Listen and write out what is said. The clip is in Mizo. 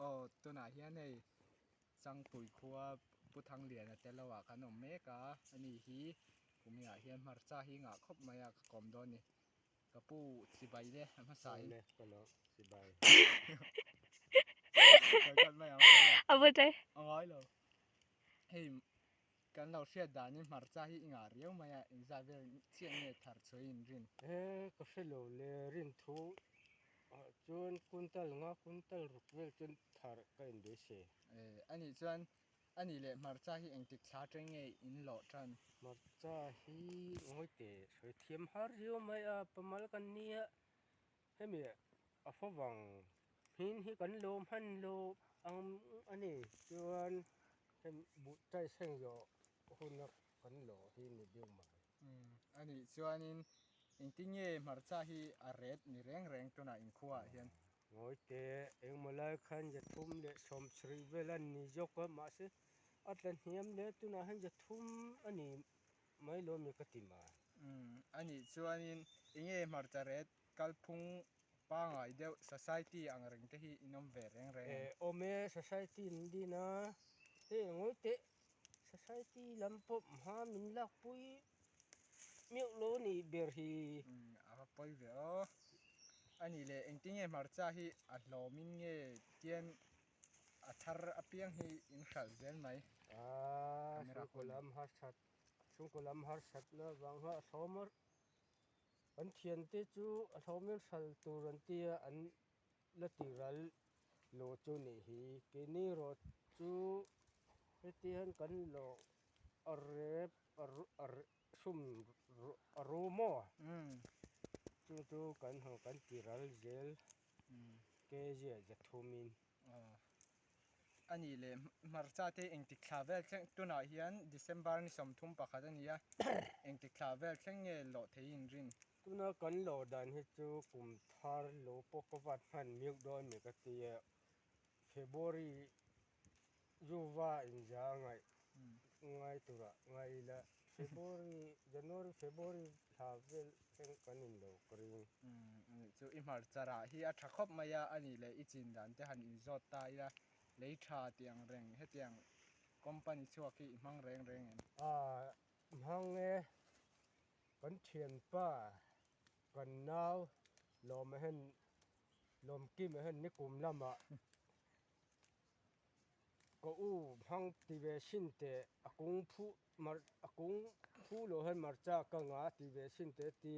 Aw tunah hian hei Changpui khua Pu Thangliana te lo ah kan awm mek a, ani hi kumiah hian hmarcha hi ngah khawp mai a ka kawm dawn a ni. Ka pu chibai le a hmasa in. Awle ka lo chibai. A bu ṭai. A ngai lo. Hei kan lo hriat danin hmarcha hi i ngah riau mai a, engzat vel chiah nge thar chhuai in rin? E ka hre lo le rin thu ah chuan kuntal nga kuntal ruk vel chuan thar ka in beisei. E anih chuan Ani leh hmarcha hi engtik thla teng nge in lawh tan? Hmarcha hi ngawi teh sawi thiam har riau mai a, pamal kan nia hemi a favang hmin hi kan lawm hman lo ang a ni chuan hemi buh chai seng zawh huna kan lawh hi ni deuh mai. Anih chuanin engtin nge hmarcha hi a ret ni reng reng tunah inkhuaah hian? Ngawi teh, engmaw lai khan zathum leh sawmsarih vel a ni zawk a, mahse a tla hniam leh tunah hian zathum a ni mai lo mi ka ti mai. Umm, anih chuanin enge hmarcha ret kalphung pangai deuh society ang reng te hi in awm ve reng reng em? Eh, awm e, society in din a, hei ngawi teh, society lam pawh hma min lakpui Meuh lo nih ber hi. Umm a va pawi ve aw. A nih leh engtin nge hmarcha hi a hlawmin nge tian a thar apiang hi in hralh zel mai. Aaa chhungkaw lam harsat chhungkaw lam harsatna vang kha a hlawm a kan thiante chu a hlawmin hralh tur an tia an la ti ral lo chu nih hi keini erawh chu heti hian kan lawh a rep a sum a ru maw chu chu kan han kan ti ral zel kg ah zathumin. A nih leh hmarcha te engtik thla vel thleng tunah hian December ni 31 a ni a engtik thla vel thleng nge lawh thei in rin? Tuna kan lawh dan hi chu kum thar lo pawh ka vat hman miuk dawn mi ka ti a February Zuva inza ngaih ngai turah ngai ila February, January, February thla vel thleng kan in lo ka ring. Anih chu i hmarcha rah hi a tha khawp mai a, anih leh i chin dan te han inzawt ta ila lei tha tih ang reng hetiang company chhuak hi i hmang reng reng em? Aaa hmang e, kan thianpa kan nau lawm ahen lawmkim ahen nikum lamah Ka u hmang ti ve sin teh a kung phuh mar a kung phuh loh hian marcha ka nga ti ve sin teh ti.